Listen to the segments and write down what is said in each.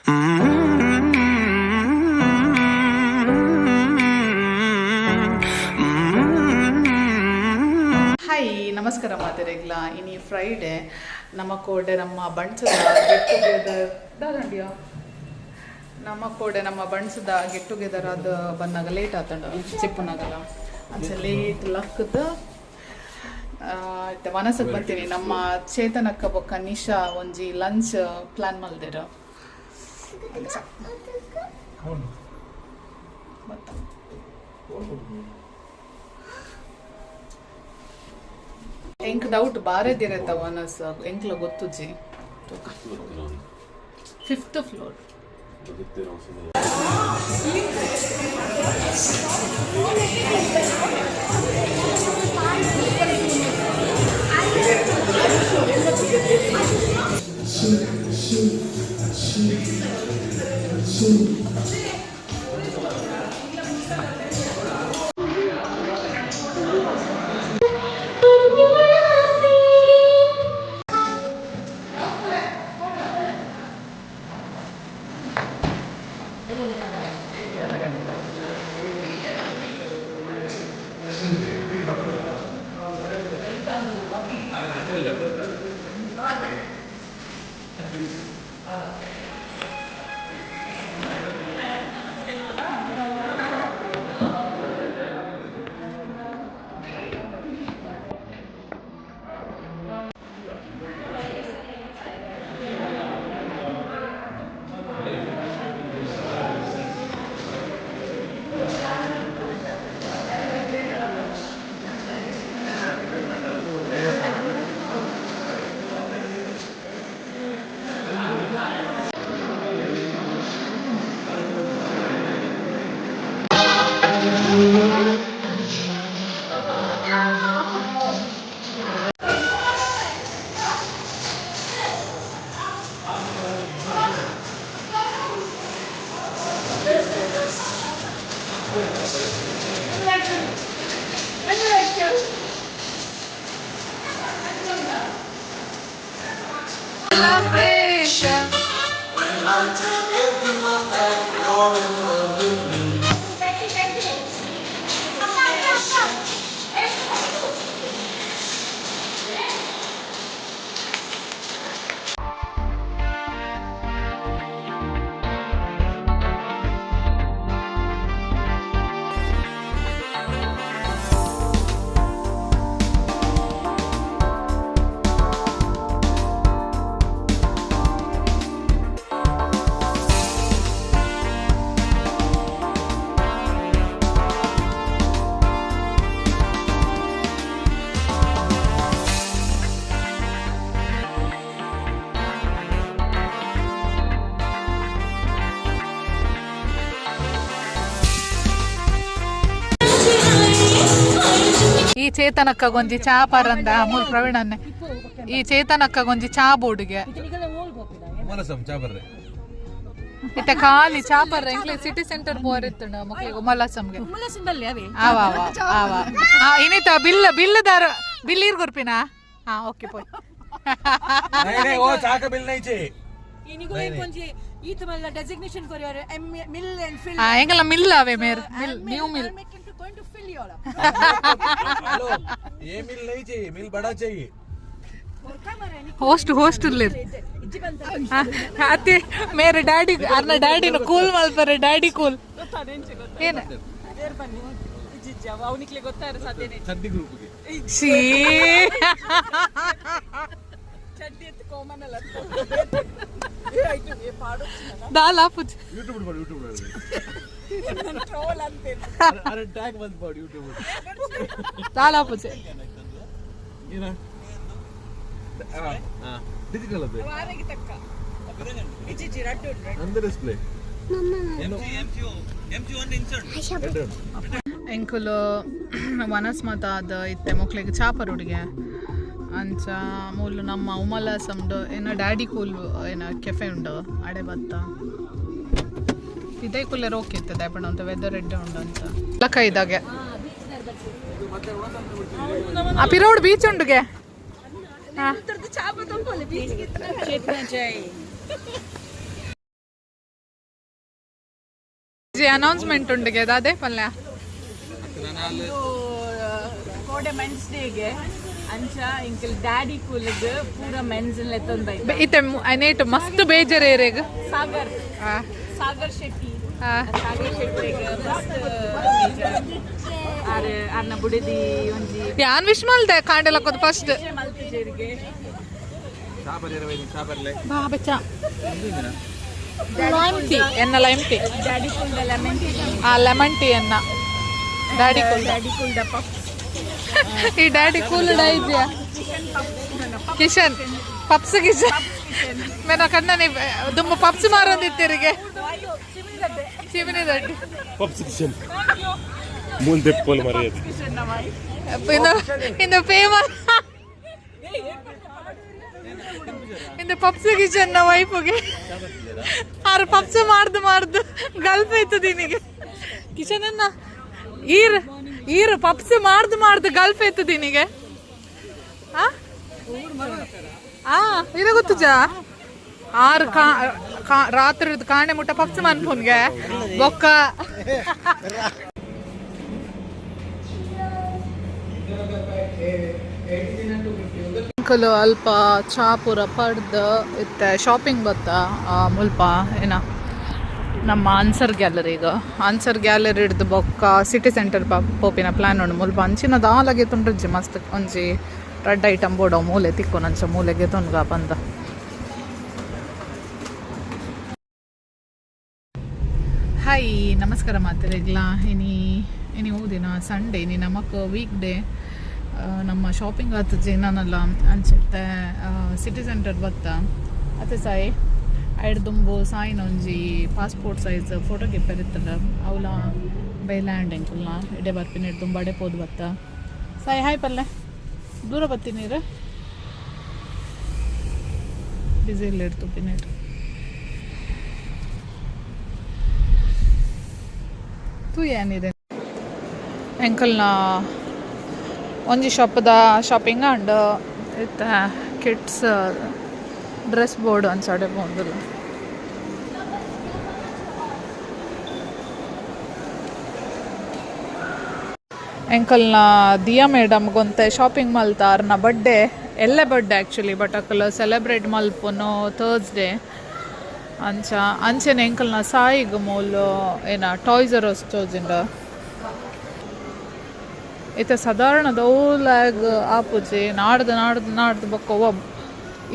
Hi, ನಮಸ್ಕಾರ ಮಾತೆರೆಗ್ಲ. ಇನಿ Friday. ನಮ್ಮ ಕೋಡೆ ನಮ್ಮ ಬಂಟ್ಸದ ಗೆಟ್ ಟುಗೆದರ್ ದಾದಂಡಿಯ. ನಮ್ಮ ಕೋಡೆ ನಮ್ಮ ಬಂಟ್ಸದ ಗೆಟ್ ಟುಗೆದರ್ ಅದು ಬಂದಾಗ ಲೇಟ್ ಆತಂಡ ಚಿಪ್ಪುನಾಗಲ್ಲ. ಅಂಚ ಲೇಟ್ ಲಕ್ಕದ ವನಸಕ್ಕೆ ಬರ್ತೀನಿ. ನಮ್ಮ ಚೇತನಕ್ಕ ಬೊಕ್ಕ ನಿಶಾ ಒಂಜಿ ಲಂಚ್ ಪ್ಲಾನ್ ಮಲ್ದಿರ. ಅಂಚ ಬತ್ತ. ಎಂಕ್ ಡೌಟ್, ಬಾರೆದಿರತ್ತ ವನಸ್ ಎಂಕ್ಲ ಗೊತ್ತುಜ್ಜಿ. Fifth floor. ಈ ಚೇತನಕ್ಕಗೊಂಜಿ ಚಾ ಪರಂದ ಮೂಲ್ ಪ್ರವೀಣನ್ನೆ. ಈ ಚೇತನಕ್ಕಗೊಂಜಿ ಚಾ ಬೋರ್ಡ್ಗೆ. ಚಾ ಬರ್ರೆ. ಇತ್ತ ಖಾಲಿ ಚಾ ಪರ್ರೆ. ಎಂಕ್ಲೆ ಸಿಟಿ ಸೆಂಟರ್ ಪೋರಿತ್ತುಂಡ ಮಕ್ಳಿಗೆ ಉಮಲಾಸಂಗೆ. ಆವ ಆವ ಆವ. ಇನ್ನಿತ ಬಿಲ್ ಬಿಲ್ದಾರ ಬಿಲ್ ಈರ್ ಕೊರ್ಪಿನಾ? ಹಾ, ಓಕೆ, ಪೋಯ್. नहीं नहीं, वो चा का बिल नहीं चाहिए. ಈತ ಮಲ್ಲ ಡೆಸಿಗ್ನೇಷನ್ ಕೊರಿಯರ್ ಎಂ ಮಿಲ್ ಅಂಡ್ ಫಿಲ್. ಹಾ, ಎಂಗಲ ಮಿಲ್ ಅವೇ ಮೇರ್ mill, new mill. Going to fill your hello, ये मिल नहीं चाहिए, मिल बड़ा चाहिए. ಹೋಸ್ಟ್ ಹೋಸ್ಟ್ ಇರ್ಲಿರ್ ಅತ್ತೆ. ಮೇರೆ ಡ್ಯಾಡಿ, ಅರ್ನ ಡ್ಯಾಡಿನ ಕೂಲ್ ಮಲ್ಪರೆ. ಡ್ಯಾಡಿ ಕೂಲ್ ಏನ? ಚಡ್ಡಿ ಗ್ರೂಪ್ ಗೆ. ಛೀ. ದಾಲ್ ಆಪುಜ್. ಯೂಟ್ಯೂಬ್ ಮಾಡಿ, ಯೂಟ್ಯೂಬ್ ಮಾಡಿ. ಅರೆ, ಟ್ಯಾಗ್ ಬಂದ್ ಮಾಡಿ ಯೂಟ್ಯೂಬ್. ದಾಲ್ ಆಪುಜ್. ಏನ ಡಿಜಿಟಲ್ ಅದೇ ನಂದು ಡಿಸ್ಪ್ಲೇ. ಎಂಕುಲು ವನಸ್ ಮಾತ ಅದ ಇತ್ತೆ ಮೊಕ್ಲೆಗ್ ಚಾಪರ್ ಹುಡುಗೆ. ಅಂಚ ಮೂಲು ನಮ್ಮ ಉಮಲಾಸಮ್ಡು ಏನ ಡ್ಯಾಡಿ ಕೂಲ್ ಏನ ಕೆಫೆ ಉಂಡು, ಅಡೆ ಬತ್ತ. ಇದೇ ಕುಲ್ಲೆ ರೋಕೆ ಇರ್ತದೆ ಪಂಡ ಅಂತ ವೆದರ್ ಎಡ್ಡೆ ಉಂಡು ಅಂತ ಲಕ್ಕ ಇದ್ದಾಗೆ. ಆ ಪಿರೋಡ್ ಬೀಚ್ ಉಂಡುಗೆ. ಚೇತನ ಜೈ. ಅನೌನ್ಸ್ಮೆಂಟ್ ಉಂಡಿಗೆ ಅದೇ ಪಲ್ಯ. ಕೋಡೆ ಮೆನ್ಸ್ ಡೇಗೆ ಅಂಚ ಇಂಕಲ್ ಡ್ಯಾಡಿ ಕೂಲಗ್ ಪೂರ ಮೆನ್ಸ್ ಲೆತ್ತೊಂದು ಬೈತ. ಇತ್ತೆ ಅನೇಟ್ ಮಸ್ತ್ ಬೇಜಾರ್ ಏರೆಗ್. ಸಾಗರ್, ಸಾಗರ್ ಶೆಟ್ಟಿ, ಸಾಗರ್ ಶೆಟ್ಟಿಗೆ ಮಸ್ತ್ ಬೇಜಾರ್. ಆರ್ ಅರ್ನ ಬುಡದಿ ಒಂಜಿ ಯಾನ್ ವಿಶ್ ಮಲ್ದೆ ಕಾಂಡೆಲಕ್ಕೋದು ಫಸ್ಟ್. ಮಲ್ತಿಜೇರಿಗೆ. ಚಾಪರ್ ಇರವೈ ಚಾಪರ್ಲೆ. ಬಾ ಬಚ್ಚ, ಲೈಮ್ ಟೀ ಎನ್ನ, ಲೈಮ್ ಟೀ. ಡ್ಯಾಡಿ ಕುಲ್ದ ಲೆಮನ್ ಟೀ. ಆ ಲೆಮನ್ ಟೀ ಎನ್ನ, ಡ್ಯಾಡಿ ಕೂಲ್. ಡ್ಯಾಡಿ ಕುಲ್ದ ಪಫ್. ಈ ಡ್ಯಾಡಿ ಕೂಲ್ ಇದೆಯಾ? ಕಿಶನ್ ಪಪ್ಸ್, ಕಿಶನ್ ಮೇನ ಕಣ್ಣನಿ ದುಮ್ಮ ಪಪ್ಸ್ ಮಾರೊಂದಿತ್ತಿರಿಗೆ ಚಿಮಿನಿ ದೊಡ್ಡ. ಪಪ್ಸ್ ಕಿಶನ್ ಮೂಲ್ ದೆಪ್ಪೋಲು ಮರೆಯದು. ಇನ್ನು ಇನ್ನು ಫೇಮಸ್ ಇಂದು ಪಪ್ಸ್ ಕಿಶನ್ ವೈಫುಗೆ. ಆರು ಪಪ್ಸ್ ಮಾಡ್ದು ಮಾಡ್ದು ಗಲ್ಪ್ ಆಯ್ತದ ನಿನಗೆ ಕಿಶನ್ ಅನ್ನ. ಈರ್ ಈರ್ ಪಪ್ಸ್ ಮಾಡ್ದು ಮಾಡ್ದು ಗಲ್ಪ್ ಆಯ್ತದ ನಿನಗೆ. ಆ ಆ ಇರ ಗೊತ್ತುಜಾ? ಆರು ಕಾ ಕಾ- ರಾತ್ರಿ ಕಾಣೆ ಮುಟ್ಟ ಪಪ್ಸ್ ಮನ್ಪುನ್ಗೆ ಬೊಕ್ಕ. ಅಂಕಲ್ ಅಲ್ಪ ಚಾಪುರ ಪಡ್ದು ಇತ್ತೆ ಶಾಪಿಂಗ್ ಬತ್ತ ಮುಲ್ಪ ಏನ ನಮ್ಮ ಆನ್ಸರ್ ಗ್ಯಾಲರಿಗ. ಆನ್ಸರ್ ಗ್ಯಾಲರಿ ಹಿಡ್ದು ಬೊಕ್ಕ ಸಿಟಿ ಸೆಂಟರ್ ಪೋಪಿನ ಪ್ಲಾನ್ ಉಂಡು. ಮುಲ್ಪ ಅಂಚಿನ ದಾಲಗೆ ತುಂಡ್ರಜ್ಜಿ ಮಸ್ತ್ ಒಂಜಿ ರಡ್ಡ್ ಐಟಮ್ ಬೋಡ ಮೂಲೆ ತಿಕ್ಕೊನಂಚ ಮೂಲೆಗೆ ತೊನ್ಗ ಪಂದ. ಹಾಯ್, ನಮಸ್ಕಾರ ಮಾತೆರೆಗ್ಲ. ಇನಿ ಇನಿ ಓದಿನ ಸಂಡೇ, ಇನಿ ನಮಕ್ ವೀಕ್ ಡೇ. ನಮ್ಮ ಶಾಪಿಂಗ್ ಆತಜಿ ನಾನಲ್ಲ ಅನ್ಸುತ್ತೆ. ಸಿಟಿ ಸೆಂಟರ್ ಬತ್ತ ಅತ್ತೆ ಸಾಯಿ ಐಡ್ ದುಂಬು ಸಾಯಿನ ಒಂಜಿ ಪಾಸ್ಪೋರ್ಟ್ ಸೈಜ್ ಫೋಟೋ ಗಿಪ್ಪರಿತ್ತಂಡ ಅವಲ ಬೈಲ್ಯಾಂಡ್ ಎಂಕುಲ್ನ ಇಡೆ ಬರ್ಪಿನ ದುಂಬು ಅಡೆ ಪೋದು ಬತ್ತ. ಸಾಯಿ, ಹಾಯ್ ಪಲ್ಲೆ. ದೂರ ಬತ್ತಿ ನೀರು ಬಿಸಿ ಇಡ್ತು ಪಿನೇಟ್ ತೂ ಏನಿದೆ ಎಂಕಲ್ನ ಒಂಜಿ ಶಾಪದ ಶಾಪಿಂಗ್ ಅಂಡ್ ಇತ್ತೆ ಕಿಡ್ಸ್ ಡ್ರೆಸ್ ಬೋರ್ಡ್ ಅಂಚಾಡೆ ಪೋಂದುಲ್ಲ. ಎಂಕಲ್ನ ದಿಯಾ ಮೇಡಮ್ ಗೊಂತೆ ಶಾಪಿಂಗ್ ಮಲ್ತ. ಅರ್ನ ಬರ್ಡೇ ಎಲ್ಲೆ ಬರ್ಡೇ ಆ್ಯಕ್ಚುಲಿ, ಬಟ್ ಅಕಲ್ ಸೆಲೆಬ್ರೇಟ್ ಮಲ್ಪುನು ಥರ್ಸ್ಡೇ ಅಂಚ. ಅಂಚನೆ ಎಂಕಲ್ನ ಸಾಯಿಗ್ ಮೂಲು ಏನ ಟಾಯ್ಸ್ ಆರ್ ತೋಜಿಂಡ. ಇತ್ತೆ ಸಾಧಾರಣ ದೌಲಾಗ್ ಆಪುಜಿ. ನಾಡ್ದು ನಾಡ್ದು ನಾಡ್ದು ಬೊಕ್ಕ ಒಬ್ಬ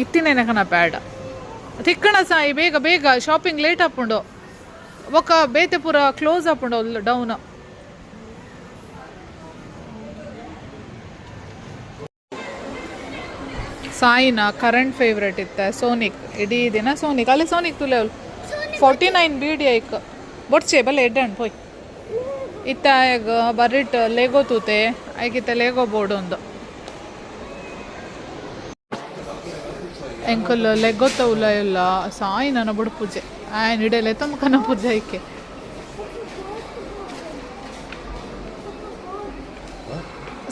ಇತ್ತಿನ ಬೇಡ ತಿಕ್ಕಣ. ಸಾಯಿ, ಬೇಗ ಬೇಗ, ಶಾಪಿಂಗ್ ಲೇಟ್ ಆಪುಂಡು. ಬೊಕ್ಕ ಬೇತೆ ಪೂರ ಕ್ಲೋಸ್ ಆಪುಂಡು ಡೌನ್. ಸಾಯಿನ ಕರೆಂಟ್ ಫೇವ್ರೆಟ್ ಇತ್ತೆ ಸೋನಿಕ್. ಇಡೀ ದಿನ ಸೋನಿಕ್ ಅಲ್ಲಿ ಸೋನಿಕ್ ತುಲೆ. 49 ಬಿ ಡಿ ಐಕ್ ಬೊಡ್ಚೆ ಬಲ್ಲೆ ಎಡ್ಡೆ ಪೋಯ್. ಇತ್ತ ಆಯಗ್ ಬರಿಟ್ ಲೆಗೋ ತೂತೆ. ಐಕಿತ್ತ ಲೆಗೋ ಬೋರ್ಡ್ ಒಂದು. ಎಂಕಲ್ ಲೆಗೋ ತೌಲ ಇಲ್ಲ ಸಾಯಿ ನನ್ನ ಬುಡ್ ಪೂಜೆ ಆಯನ್ ಇಡಲೆ ತಮ್ಮ ಪೂಜೆ ಐಕೆ.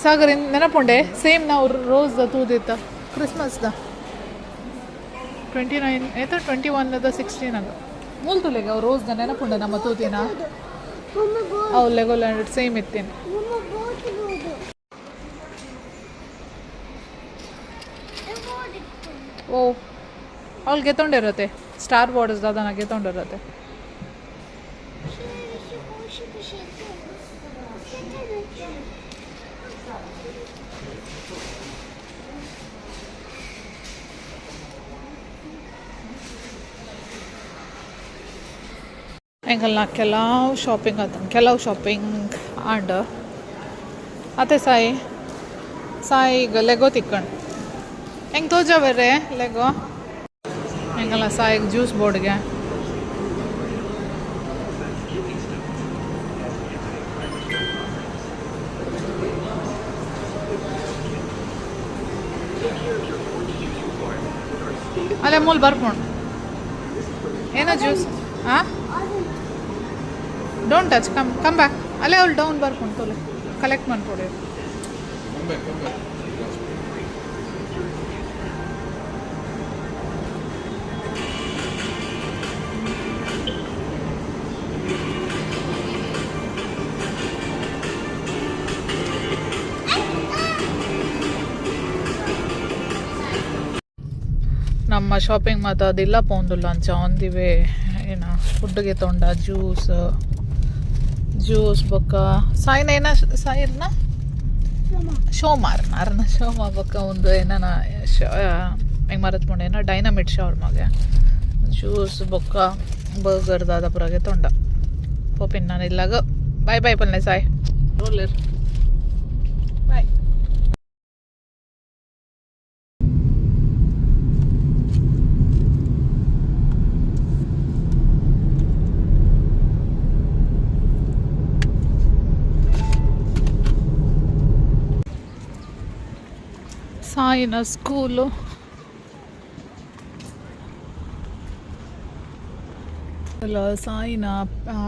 ಸಾಗರ್, ನೆನಪುಂಡೆ ಸೇಮ್ ನಾವು ರೋಸ್ ತೂದಿತ್ತ ಕ್ರಿಸ್ಮಸ್ದ 29 ಏತ 21 ಅದ 16 ಆಗ ಮೂಲ್ ತುಲೆಗೆ ಅವು ರೋಸ್ದ ನೆನಪುಂಡೆ ನಮ್ಮ ತೂತಿನ ಅವು ಲೆಗೋ ಲ್ಯಾಂಡ್ ಸೇಮ್ ಇತ್ತೇನೆ. ಓ, ಅವ್ಳು ಗೆತ್ತೊಂಡಿರತ್ತೆ ಸ್ಟಾರ್ ಬಾರ್ಡರ್ಸ್ ದಾದನ ಗೆತ್ತೊಂಡಿರತ್ತೆ. ಎಂಕಲ್ನ ಕೆಲವು ಶಾಪಿಂಗ್ ಆತ, ಕೆಲವು ಶಾಪಿಂಗ್ ಆಂಡ್ ಅತ್ತೆ. ಸಾಯಿ, ಸಾಯಿಗ್ ಲೆಗೋ ತಿಕ್ಕಂಡು ಹೆಂಗೆ ತೋಜಾವರ್ರೆ ಲೆಗೋ. ಎಂಕಲ್ನ ಸಾಯಿಗ್ ಜ್ಯೂಸ್ ಬೋರ್ಡ್ಗೆ. ಅಲ್ಲೇ ಮೂಲ್ ಬರ್ಪುಂಡು ಏನೋ ಜ್ಯೂಸ್. ಹಾಂ, don't touch, come, come back. ಅಲ್ಲೇ ಅವ್ಳು ಡೌನ್ ಬರ್ಪುಂಡು ತೋಲೆ, ಕಲೆಕ್ಟ್ ಮಾಡ್ಕೊಡಿ. Come back, come back. ನಮ್ಮ ಶಾಪಿಂಗ್ ಮಾತ ಅದಿಲ್ಲ ಪೋಂದುಲ್ಲ ಅಂಚ ಆನ್ the way ಏನ ಫುಡ್ಗೆ ತೊಂಡ ಜ್ಯೂಸ್ ಜ್ಯೂಸ್ ಬೊಕ್ಕ ಸಾಯಿನ ಏನ ಸಾಯಿರ್ನ ಶೋಮಾರ್ನ ಅರ್ನ ಶೋಮಾ ಬೊಕ್ಕ ಒಂದು ಏನಾನ ಹೆಂಗೆ ಮರತ್ ಏನೋ ಡೈನಮಿಟ್ ಶವರ್ಮಾಗೆ ಜ್ಯೂಸ್ ಬೊಕ್ಕ ಬರ್ಗರ್ ದಾದ ಪುರಾಗೆ ತೊಂಡ ಪೋಪಿನ್ ನಾನು ಇಲ್ಲಾಗ ಬಾಯ್ ಬಾಯ್ ಪಲ್ನೆ ಸಾಯ್ ರೋಲರ್ ಬಾಯ್. ಸಾಯಿನ ಸ್ಕೂಲು ಅಲ್ಲ. ಸಾಯಿನ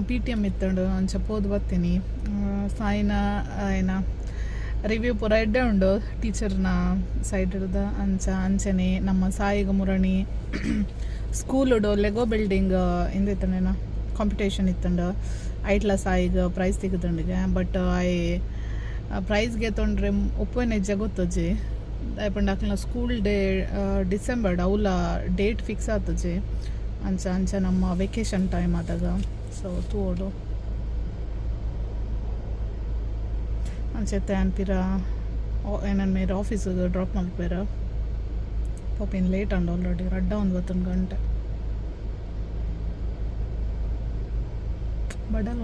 ಪಿಟಿಎಮ್ ಇತ್ತಂಡು ಅಂಚ ಪೋದು ಬತ್ತೀನಿ. ಸಾಯಿನ ಏನ ರಿವ್ಯೂ ಪೂರ ಎಡ್ಡೆ ಉಂಡು ಟೀಚರ್ನ ಸೈಡ್ ಹಿಡ್ದು. ಅಂಚ ಅಂಚನೆ ನಮ್ಮ ಸಾಯಿಗ ಮುರಣಿ ಸ್ಕೂಲುಡು ಲೆಗೋ ಬಿಲ್ಡಿಂಗ್ ಇಂದಿತ್ತಂಡೇನ ಕಾಂಪಿಟೇಷನ್ ಇತ್ತಂಡು. ಐಟ್ಲ ಸಾಯಿಗ ಪ್ರೈಸ್ ತಿಕ್ಕುತ್ತಂಡಿಗೆ. ಬಟ್ I ಪ್ರೈಸ್ಗೆ ತೊಂಡ್ರೆ ಒಪ್ಪುವೆನ ಗೊತ್ತಜ್ಜಿ. ದಾಯೆಪಂಡ ಅಕ್ಲ್ನ ಸ್ಕೂಲ್ ಡೇ ಡಿಸೆಂಬರ್ಡ್ ಅವುಲ ಡೇಟ್ ಫಿಕ್ಸ್ ಆತಜಿ. ಅಂಚ ಅಂಚ ನಮ್ಮ ವೆಕೇಶನ್ ಟೈಮ್ ಆದಾಗ ಸೊ ತೂವೊಡು. ಅಂಚೆತ್ತೆ ಅನ್ಪಿರ ಏನನ್ ಮೇರ್ ಆಫೀಸಿಗೆ ಡ್ರಾಪ್ ಮಲ್ಪೇರ ಪಾಪಿನ್. ಲೇಟ್ ಅಂಡ್ ಆಲ್ರೆಡಿ ರಡ್ಡ ಒಂದು ಬತ್ತೊಂದು ಗಂಟೆ ಬಡಲ್.